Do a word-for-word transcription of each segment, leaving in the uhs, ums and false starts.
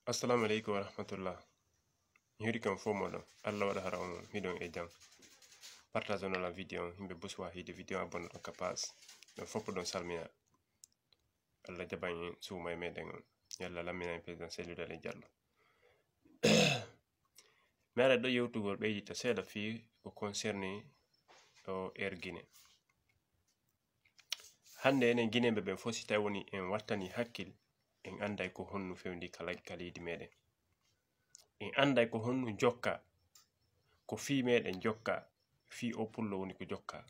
Assalamu aleykum wa rahmatullah. Mi hiiri kam fof moɗon. Allah waɗa hara on hiɗon e jam. Partage on la vidéo on, yimɓe Boswa hiide vidéo, abonne ɗon ka page. Ɗon fof ɗon salmina. Allah jaɓan en suuma e meɗen on. Yalla lammina en président Cellou Dalein Diallo. Mi ara ɗo yewtugol ɓeydita seeɗa fii ko concerné ɗo Air Guinée. Hannde enen Guinéen ɓe ɓen fof, si tawi woni en wattani hakkil, en annday ko honno fewndi kala, ka leydi meɗen. En annday ko honno jokka, ko fii meɗen jokka, fii o pullo woni ko jokka.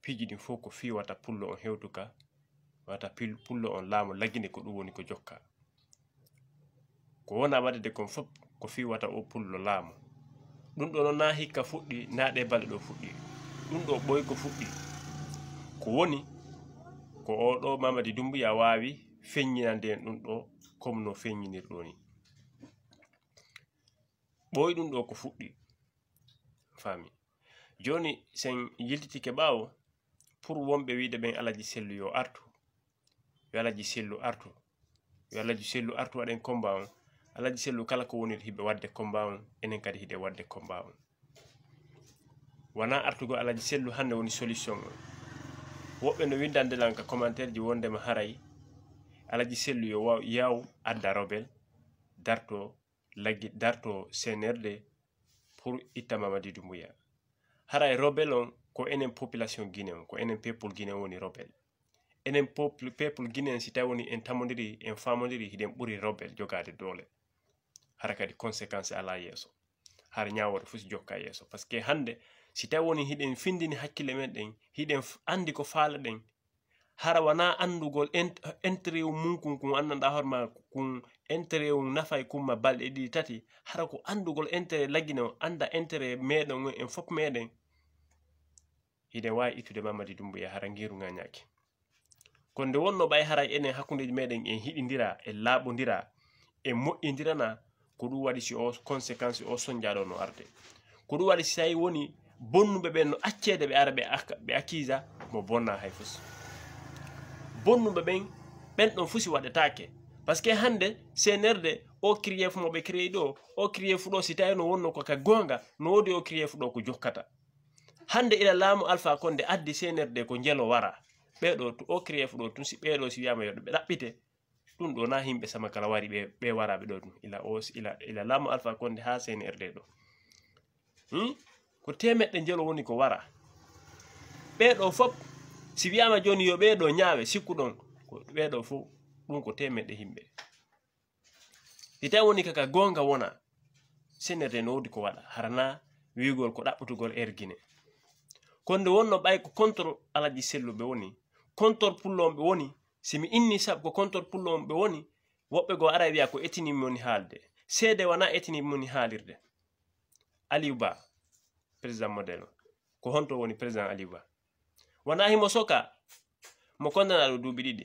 Piiji ɗin fof ko fii wata pullo on hewtu ka, wata pil-, pullo on laamu lagine ko ɗum woni ko jokka. Ko wona waɗede kon fof ko fii wata o pullo laamu. Ɗum ɗo noon na hikka fuɗɗi, na ɗe balɗe ɗo fuɗɗi. Ɗum ɗo ɓooy ko fuɗɗi. Ko woni, ko o ɗo Mamadi Doumbouya waawi feññinande en ɗum ɗo, comme no feññinirɗo ni. Ɓooy ɗum ɗo ko fuɗɗi. Faami. Jooni, sen yiltitike ɓaawo, pour wonɓe wiide ɓen Alaji Sellu yo artu, yo Alaji Sellu artu, yo Alaji Sellu artu waɗen combat on. Alaji Sellu kala ko woniri hiɓe waɗde combat on, enen kadi hiɗen waɗde combat on. Wona artugol Alaji Sellu hannde woni solution on. Woɓɓe no winndande lan ka commentaire ji wondema haray Alaji Sellu yo wa-, yaw adda rebel, darto laggi, darto C N R D pour itta Mamadi Doumbouya. Haray rebel on ko enen population Guinée on, ko enen peuple Guinée woni rebel. Enen peuple, peuple Guinée, si tawi woni en tamodiri, en famodiri, hiɗen ɓuri rebel jogaade doole. Hara kadi conséquence ala yeeso. Hara ñaawore fof si jokka yeeso. Parce que hannde, si tawi woni hiɗen findini hakkille men ɗen, hiɗen f-, anndi ko faalaɗen, hara wona anndugol int-, intérêt mum kun, kun anndanɗaa hoore ma, kun intérêt nafay kun ma balɗe ɗiɗi, tati, hara ko anndugol intérêt lagine on, annda intérêt meɗen on, en fof meɗen. Hiɗen waawi ittude Mamadi Doumbouya hara ngiiru ŋañaaki. Kono nde wonno ɓay haray enen hakkundeeji meɗen en hiɗindira, en laaɓondira, en moƴƴindirana, ko ɗum waɗi si o conséquence o sonjaaɗo no arde. Ko ɗum waɗi si tawi woni bonnuɓe ɓen no acceede ɓe ara ɓe ak-, ɓe accuse mo bonna hay fus. Bonnuɓe ɓen, ɓen ɗon fusi waɗetaake. Parce que hannde C N R D o créé fu mo ɓe créé ɗo, o créé fu ɗo si tawi no wonno ko ka goonga, no woodi o créé fu ɗo ko jokkata. Hannde ila laamu Alpha Condé addi C N R D ko njelo wara. Ɓee ɗo to o créé fu ɗo tun si ɓee ɗo si wiyama yo ɓe ɗaɓɓite, ɗum ɗo na yimɓe sama kala wari ɓe, ɓe wara ɓe ɗo tun. Ila o, ila, ila laamu Alpha Condé haa C N R D ɗo. Hmm? Ko temeɗɗe njelo woni ko wara. Ɓee ɗo fof, si wiyama jooni yo ɓee ɗo ñaawe, sikku ɗon, ko ɓee ɗo fof, ɗum ko temeɗɗe yimɓe. Si tawi woni kaka goonga wona, C N R D no woodi ko waɗa, hara na wiigol ko ɗaɓɓutugol Air Guinée. Kono nde wonno ɓay ko contre Alaji Sellu ɓe woni, contre pullo on ɓe woni, si mi inni sabu ko contre pullo on ɓe woni, woɓɓe goo ara wiya ko etini moni haalde. Seede wona etini moni haalirde. Aliou Ba, président modèle on. Ko honto woni président Aliou Ba? Wona himo soka, mo kondana ɗo duuɓi ɗiɗi.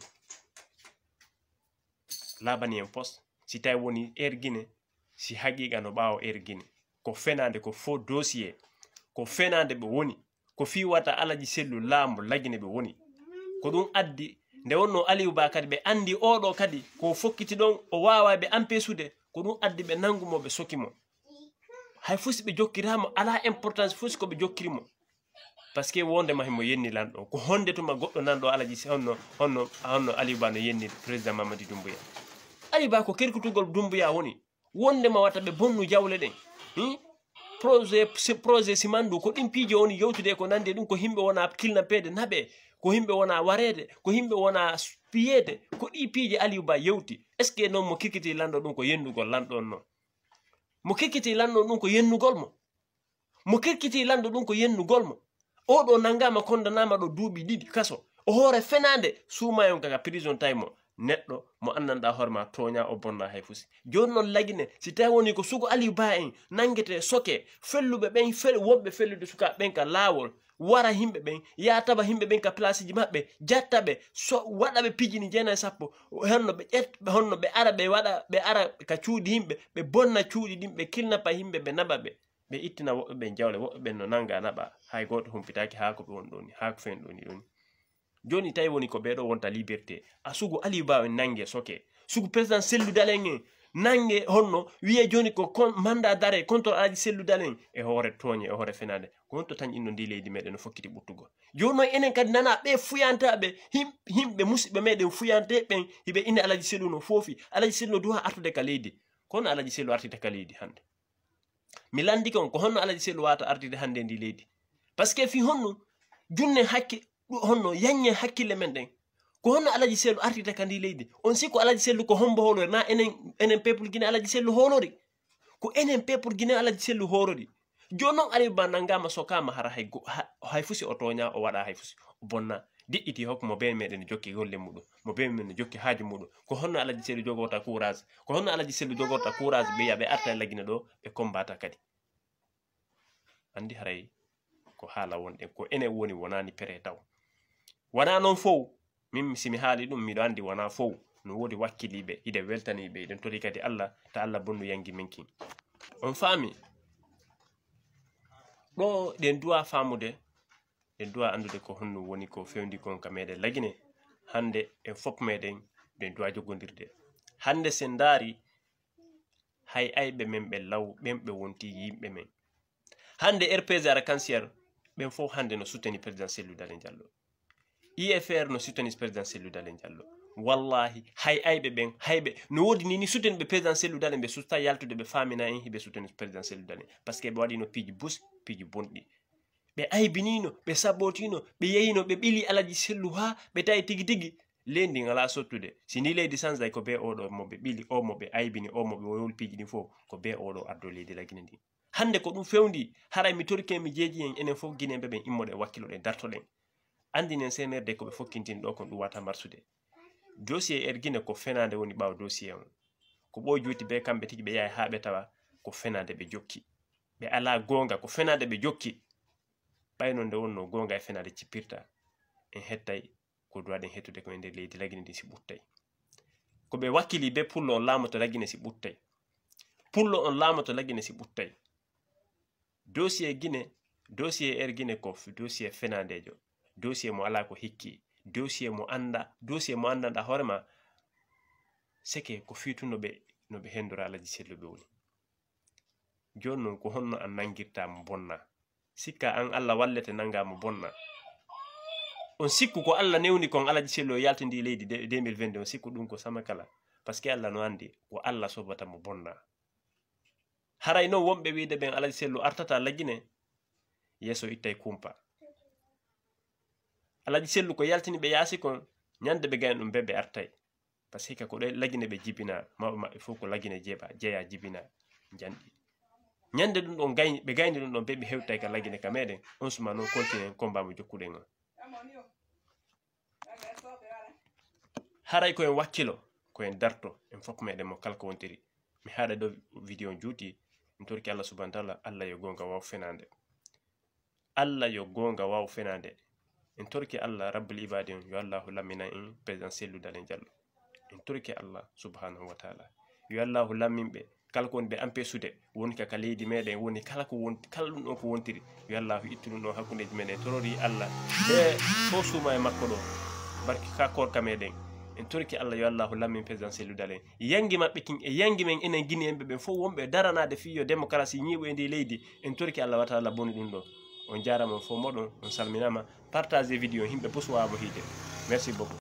Laabani en pos, si tawi woni Air Guinée, si haqiqa no ɓaawo Air Guinée. Ko fenaande, ko faux dossier, ko fenaande ɓe woni, ko fii wata Alaji Sellu laamu lagine ɓe woni. Ko ɗum addi, nde wonno Aliou Ba kadi ɓe anndi oɗo kadi, ko fokkiti ɗon, o waawa ɓe ampesude, ko ɗum addi ɓe nangu mo, ɓe soki mo. Hay fus ɓe jokkira mo, ala importance fus ko ɓe jokkiri mo. Parce que wonde ma himo yenni lanɗo. Ko honde tuma goɗɗo nanɗo Alaji Se-, honno, honno, honno Aliou Ba no yenni président Mamadi Doumbouya? Aliou Ba ko kerkutugol Doumbouya woni. Wonde ma wata ɓe bonnu jawle ɗen. Hmm? Projet, si, projet Simandu, ko ɗin piiji woni yewtude ko nandi e ɗum, ko himɓe wona kilnapeede naɓe, ko himɓe wona wareede, ko himɓe wona s-, piyeede, ko ɗi piiji Aliou Ba yewti. Est-ce que noon mo kirkiti lanɗo ɗum ko yennugol lanɗo on noon? Mo kirkiti lanɗo ɗum ko yennugol mo? Mo kirkiti lanɗo ɗum ko yennugol mo. Oɗo nangama, kondanaama ɗo duuɓi ɗiɗi kaso. O hoore fenaande, suumayon kaka prison tawi mo. Neɗɗo mo anndanɗaa hoore ma tooña, o bonna hay fusi. Jooni noon lagine, si tawi woni ko sugo Aliou Ba en nangete, soke, felluɓe ɓen, fel-, wonɓe fellude sukaaɓe ɓen ka laawol, wara yimɓe ɓen, yaa tawa yimɓe ɓen ka placeji maɓɓe, jatta ɓe, so, waɗa ɓe piiji ni jeenayi sappo, honno ɓe ƴet-, honno ɓe ara, ɓe waɗa, ɓe ara ka cuuɗi yimɓe, ɓe bonna cuuɗi ɗin, ɓe kilnapa yimɓe, ɓe naɓa ɓe. Ɓe ittina woɓɓe ɓen jawle, woɓɓe ɓen no nanga naɓa, hay gooto humpitaaki haa ko ɓe woni ɗoo ni, haa ko fen ɗoo ni ɗoo ni. Jooni tawi woni ko ɓeeɗo wonta liberté. A sugu Aliou Ba en nannge soke. Sugu président Cellou Dalein en nannge honno wiye jooni ko kon mandat d'arrêt contre Alaji Cellou Dalein e hoore tooñe, e hoore fenaande. Ko honto tañɗinno ndi leydi meɗen no fokkiti ɓuttugo? Jooni noon enen kadi nana ɓe fuyantaaɓe, him-, himɓe musidɓe meɗen fuyante ɓen, hiɓe ina Alaji Cellou no foofi. Alaji Cellou no duha artude ka leydi. Kono Alaji Cellou artita ka leydi hannde. Mi lanndike on, ko honno Alaji Cellou wata artude hannde ndi leydi? Parce que fii honno junne hakke-, ɗu-, honno yaññe hakkille men ɗen? Ko honno Alaji Cellou artita ka ndi leydi? On sikku Alaji Cellou ko hombo hoolori? Na enen, enen peuple Guinée Alaji Cellou hoolori? Ko enen peuple Guinée Alaji Cellou hoolori. Jooni noon Aliou Ba nanngama, sokaama, hara hay go-, ha-, hay fusi o tooña, o waɗa hay fusi, o bonna. Deƴƴiti hokku mo bee meɗen no jokki golle muɗum, mo bee meɗen no jokki haaju muɗum. Ko honno Alaji Cellou jogorta courage? Ko honno Alaji Cellou jogorta courage ɓe yaɓe arta e Lagine ɗo, ɓe kombata kadi? Anndi haray ko haala wonɗen, ko enen woni wonaani pere taw. Wonaa noon fow, min si mi haali ɗum, miɗo anndi wonaa fow. No woodi wakkiliiɓe, hiɗen weltanii ɓe, hiɗen tori kadi Allah, ta Allah bonnu yangi men kin. On faami? Ɗo ɗen duwa faamude, ɗen duwa anndude ko honno woni ko fewndi kon ka meɗen Lagine. Hannde en fop meɗen, ɗen duwa jogondirde. Hannde sen ndaari, hay ayɓe men ɓe law, ɓen ɓe wonti yimɓe men. Hannde R P G Arc-en-Ciel, ɓen fof hannde no soutenir président Cellou Dalein Diallo. I F R no soutenir président Cellou Dalein Diallo. Wallahi, hay ayɓe ɓen, hay ɓe, no woodi ni, ni soutenir ɓe président Cellou Dalein, ɓe susta yaltude, ɓe faamina en hiɓe soutenir président Cellou Dalein. Parce que ɓe waɗino piiji bus, piiji bonɗi. Ɓe aybinino, ɓe sabotino, ɓe yeyino, ɓe ɓili Alaji Cellou haa ɓe tawi tigi tigi leydi ngala sottude. Si ni leydi sanzay, ko be oɗo mo ɓe ɓili, o mo ɓe aybini, o mo ɓe wowli piiji ɗin fof, ko be oɗo ardo leydi Lagine ndi. Hannde ko ɗum fewndi, haray mi torike mi jeeji en, enen fof Guinéen ɓe ɓen immoɗen wakkiloɗen dartoɗen. Anndinen C N R D ko ɓe fokkintini ɗo kon ɗum wata marsude. Dossier Air Guinée ko fenaande woni ɓaawo dossier on. Ko ɓooy juuti be kamɓe tigi ɓe yahay haa ɓe tawa ko fenaande ɓe jokki. Ɓe alaa goonga, ko fenaande ɓe jokki. Ɓay non nde wonno goonga e fenaande cippirta, en hettay ko duwaɗen hettude ko e nder leydi Lagine ndi si ɓuttay. Ko ɓe wakkili be pullo on laamoto Lagine si ɓuttay. Pullo on laamoto Lagine si ɓuttay. Dossier Guinée, dossier Air Guinée ko f-, dossier fenaandeejo. Dossier mo alaa ko hikki. Dossier mo annda, dossier mo anndanɗa hoore ma. Seke ko fii tun no ɓe, no ɓe hendora Alaji Cellou ɓe woni. Jooni non ko honno an nanngirta mo bonna? Sikka an Allah wallete nannga mo bonna? On sikku ko Allah newni kon Alaji Cellou yaltindi leydi de-, deux mille vingt-deux, on sikku ɗum ko sama kala. Parce que Allah no anndi ko Allah sobata mo bonna. Haray non wonɓe wiide ɓen Alaji Cellou artata Lagine, yeeso ittay kumpa. Alaji Cellou ko yaltini ɓe yaasi kon, ñande ɓe gayni ɗum be ɓe artay. Parce que ko ɗo Lagine ɓe jibina, mawɓe maɓɓe fof ko Lagine jeeɓa, jeya jibina, janɗi. Ñande ɗum ɗon gayni, ɓe gayni ɗum ɗon be ɓe hewtay ka Lagine ka meɗen, on suma non continue combat mo jokkuɗen on. Haray ko en wakkilo, ko en darto, en fof meɗen mo kala ko wontiri. Mi haɗa ɗo vidéo on juuti, mi torki Allah subhanahu wa ta'ala, Allah yo goonga waw fenaande. Allah yo goonga waw fenaande. En torki Allah Rabbul Ibadi on, yo Allahu lammina en président Cellou Dalein Diallo. En torki Allah subhanahu wa ta'ala. Yo Allahu lammin ɓe. Kala ko woni ɓe ampesude, woni ka, ka leydi meɗen, woni kala ko won-, kala ɗum ɗon ko wontiri, yo Allahu ittu ɗum ɗon hakkundeji meɗen. Torori Allah. E to suuma e makko ɗo. Barki ka korka meɗen. En torki Allah yo Allahu lammin président Cellou Dalein. Yangi maɓɓe kin e yangi men enen Guinéen ɓe ɓen fof wonɓe daranaade fii yo démocratie ñiiɓo e ndi leydi. En torki Allah wata Allah boni ɗum ɗo. On jaarama on fof moɗon, on salminama. Partagez vidéo, yimɓe fof wawa hiide. Merci beaucoup.